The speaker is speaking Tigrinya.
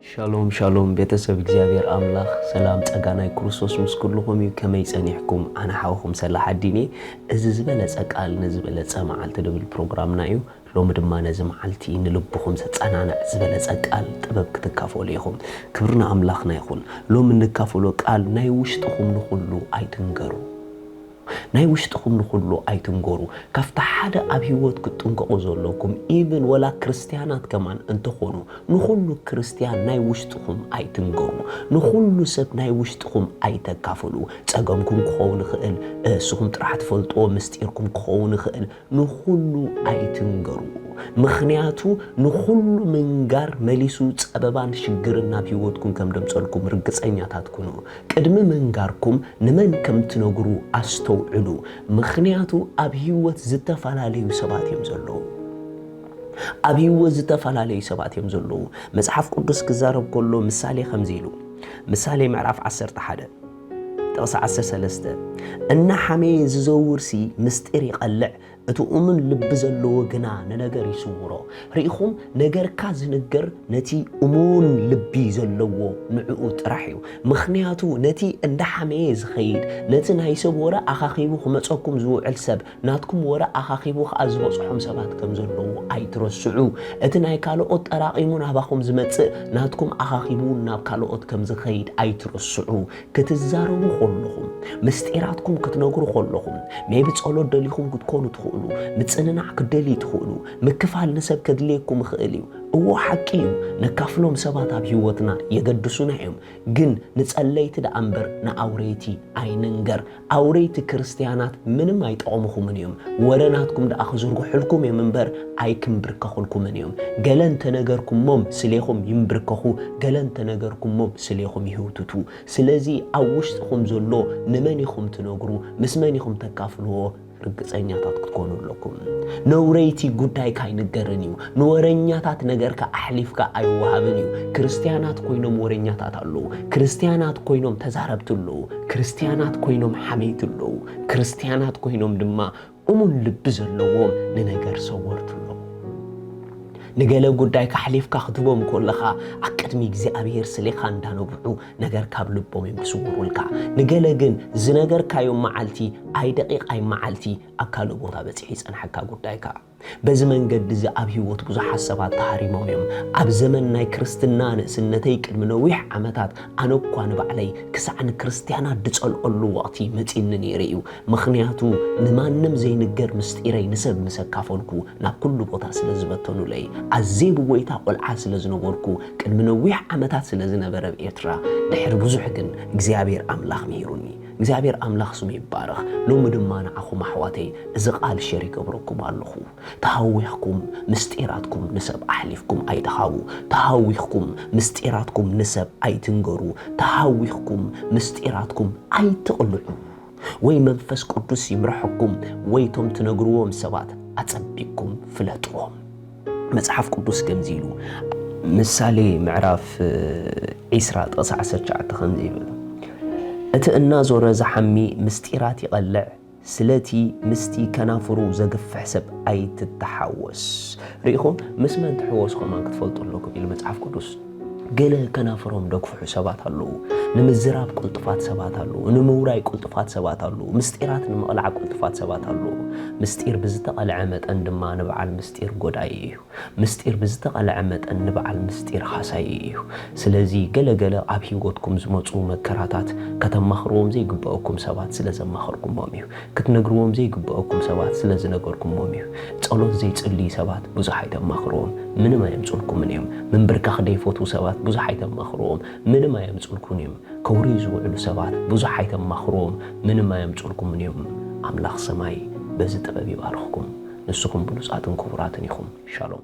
ሻሎም ሻሎም ቤተሰብ እግዚኣብሔር ኣምላኽ ሰላም ጸጋ ናይ ክርስቶስ ምስ ኩልኹም እዩ። ከመይ ጸኒሕኩም? ኣነ ሓውኹም ሰላሕ ኣዲን እየ። እዚ ዝበለጸ ቃል ንዝበለጸ መዓልቲ ድብል ፕሮግራምና እዩ። ሎሚ ድማ ነዚ መዓልቲ ንልብኹም ዘጸናንዕ ዝበለጸ ቃል ጥበብ ክትካፈሉ ኢኹም። ክብሪ ንኣምላኽና ይኹን። ሎሚ እንካፈሎ ቃል ናይ ውሽጥኹም ንኹሉ ኣይትንገሩ። ናይ ውሽጥኹም ንኹሉ ኣይትንገሩ። ካብቲ ሓደ ኣብ ህይወት ክትጥንቀቑ ዘለኩም ኢቭን ወላ ክርስትያናት ከማን እንተኾኑ ንኹሉ ክርስትያን ናይ ውሽጥኹም ኣይትንገሩ። ንኹሉ ሰብ ናይ ውሽጥኹም ኣይተካፍሉ። ጸገምኩም ክኸውን ይኽእል፣ እስኹም ጥራሕ ትፈልጥዎ ምስጢርኩም ክኸውን ይኽእል። ንኹሉ ኣይትንገሩ። ምኽንያቱ ንኹሉ ምንጋር መሊሱ ጸበባን ሽግርን ናብ ህይወትኩም ከም ደምጸልኩም ርግጸኛታት ኩኑ። ቅድሚ ምንጋርኩም ንመን ከም ትነግሩ ኣስተውዕሉ። ምኽንያቱ ኣብ ህይወት ዝተፈላለዩ ሰባት እዮም ዘለዉ። ኣብ ህይወት ዝተፈላለዩ ሰባት እዮም ዘለዉ። መጽሓፍ ቅዱስ ክዛረብ ከሎ ምሳሌ ከምዚ ኢሉ፣ ምሳሌ ምዕራፍ ዓሰርተ ሓደ ጥቕሲ ዓሰርተ ሰለስተ፣ እናሓመየ ዝዘውርሲ ምስጢር ይቐልዕ፣ እቲ እሙን ልቢ ዘለዎ ግና ንነገር ይስውሮ። ርኢኹም፣ ነገርካ ዝንገር ነቲ እሙን ልቢ ዘለዎ ንዕኡ ጥራሕ እዩ። ምኽንያቱ ነቲ እንዳሓመየ ዝኸይድ፣ ነቲ ናይ ሰብ ወረ ኣኻኺቡ ክመጸኩም ዝውዕል ሰብ፣ ናትኩም ወረ ኣኻኺቡ ከኣ ዝበጽሖም ሰባት ከም ዘለዉ ኣይትረስዑ። እቲ ናይ ካልኦት ጠራቒሙ ናባኹም ዝመጽእ፣ ናትኩም ኣኻኺቡ ናብ ካልኦት ከም ዝኸይድ ኣይትረስዑ። ክትዛረቡ ከለኹም፣ ምስጢራትኩም ክትነግሩ ከለኹም፣ ሜቢ ጸሎት ደሊኹም ክትኮኑ ትኽእሉ፣ ምጽንናዕ ክትደልዩ ትኽእሉ፣ ምክፋል ንሰብ ከድልየኩም ይኽእል እዩ። እዎ ሓቂ እዩ፣ ነካፍሎም ሰባት ኣብ ህይወትና የገድሱና እዮም። ግን ንጸለይቲ ደኣ እምበር ንኣውረይቲ ኣይንንገር። ኣውረይቲ ክርስትያናት ምንም ኣይጠቕሙኹምን እዮም። ወረ ናትኩም ደኣ ክዝርግሑልኩም እዮም እምበር ኣይክንብርከኹልኩምን እዮም። ገለ እንተነገርኩሞም ስሌኹም ይንብርከኹ፣ ገለ እንተነገርኩሞም ስሌኹም ይህውትቱ። ስለዚ ኣብ ውሽጥኹም ዘሎ ንመን ኢኹም ትነግሩ፣ ምስ መን ኢኹም ተካፍልዎ ርግጸኛታት ክትኮኑ ኣለኩም። ነውረይቲ ጉዳይካ ኣይንገርን እዩ። ንወረኛታት ነገርካ ኣሕሊፍካ ኣይወሃብን እዩ። ክርስትያናት ኮይኖም ወረኛታት ኣለዉ። ክርስትያናት ኮይኖም ተዛረብቲ ኣለዉ። ክርስትያናት ኮይኖም ሓመይቲ ኣለዉ። ክርስትያናት ኮይኖም ድማ እሙን ልቢ ዘለዎም ንነገር ሰወርቲ ኣለዉ። ንገለ ጉዳይካ ኣሕሊፍካ ክትህቦም ከለኻ ኣብ ቅድሚ እግዚኣብሔር ስሌኻ እንዳነብዑ ነገር ካብ ልቦም እዮም ዝስውሩልካ። ንገለ ግን ዝነገርካዮም መዓልቲ ኣይ ደቂቕ ኣይ መዓልቲ ኣብ ካልእ ቦታ በጺሑ ይጸንሐካ ጉዳይካ። በዚ መንገዲ እዚ ኣብ ህይወት ብዙሓት ሰባት ተሃሪሞም እዮም። ኣብ ዘመን ናይ ክርስትና ንእስነተይ ቅድሚ ነዊሕ ዓመታት ኣነ እኳ ንባዕለይ ክሳዕ ንክርስትያናት ድጸልኦሉ ወቕቲ መጺኒ ነይሩ እዩ። ምኽንያቱ ንማንም ዘይንገር ምስጢረይ ንሰብ ምስ ኣካፈልኩ ናብ ኩሉ ቦታ ስለ ዝበተኑለይ፣ ኣዝየ ብጎይታ ቆልዓ ስለ ዝነበርኩ፣ ቅድሚ ነዊሕ ዓመታት ስለ ዝነበረ ኣብ ኤርትራ፣ ድሕሪ ብዙሕ ግን እግዚኣብሔር ኣምላኽ ምሂሩኒ። እግዚኣብሔር ኣምላኽ ስሙ ይባረኽ። ሎሚ ድማ ንዓኹም ኣሕዋተይ እዚ ቃል ሸር ይገብረኩም ኣለኹ። ተሃዊኽኩም ምስጢራትኩም ንሰብ ኣሕሊፍኩም ኣይትሃቡ። ተሃዊኽኩም ምስጢራትኩም ንሰብ ኣይትንገሩ። ተሃዊኽኩም ምስጢራትኩም ኣይትቕልዑ። ወይ መንፈስ ቅዱስ ይምርሐኩም፣ ወይ ቶም ትነግርዎም ሰባት ኣጸቢቕኩም ፍለጥዎም። መጽሓፍ ቅዱስ ከምዚ ኢሉ፣ ምሳሌ ምዕራፍ ዒስራ ጥቕሲ ዓሰርተ ትሽዓተ ከምዚ ይብል፣ እቲ እናዞረ ዝሓሚ ምስጢራት ይቐልዕ፣ ስለቲ ምስቲ ከናፍሩ ዘግፍሕ ሰብ ኣይትተሓወስ። ርኢኹም፣ ምስ መን ትሕወሱ ከማን ክትፈልጡ ኣለኩም ኢሉ መጽሓፍ ቅዱስ። ገለ ከናፍሮም ደግፍሑ ሰባት ኣለዉ። ንምዝራብ ቅልጡፋት ሰባት ኣለዉ። ንምውራይ ቅልጡፋት ሰባት ኣለዉ። ምስጢራት ንምቕላዕ ቅልጡፋት ሰባት ኣለዉ። ምስጢር ብዝተቐልዐ መጠን ድማ ንበዓል ምስጢር ጎዳኢ እዩ። ምስጢር ብዝተቐልዐ መጠን ንበዓል ምስጢር ሃሳዪ እዩ። ስለዚ ገለ ገለ ኣብ ህይወትኩም ዝመጹ መከራታት ከተማኽርዎም ዘይግበኣኩም ሰባት ስለ ዘማኸርኩሞም እዩ። ክትነግርዎም ዘይግበኣኩም ሰባት ስለ ዝነገርኩሞም እዩ። ጸሎት ዘይጽልዩ ሰባት ብዙሕ ኣይተማኽርዎም፣ ምንም ኣየምጹልኩምን እዮም። ምንብርካኽ ዘይፈትዉ ሰባት ብዙሕ ኣይተማኽርዎም፣ ምንም ኣየምጹልኩን እዮም። ከውርዩ ዝውዕሉ ሰባት ብዙሕ ኣይተማኽርዎም፣ ምንም ኣየምጹልኩምን እዮም። ኣምላኽ ሰማይ በዚ ጥበብ ይባርኽኩም። ንስኹም ብሉጻትን ክቡራትን ኢኹም። ሻሎም።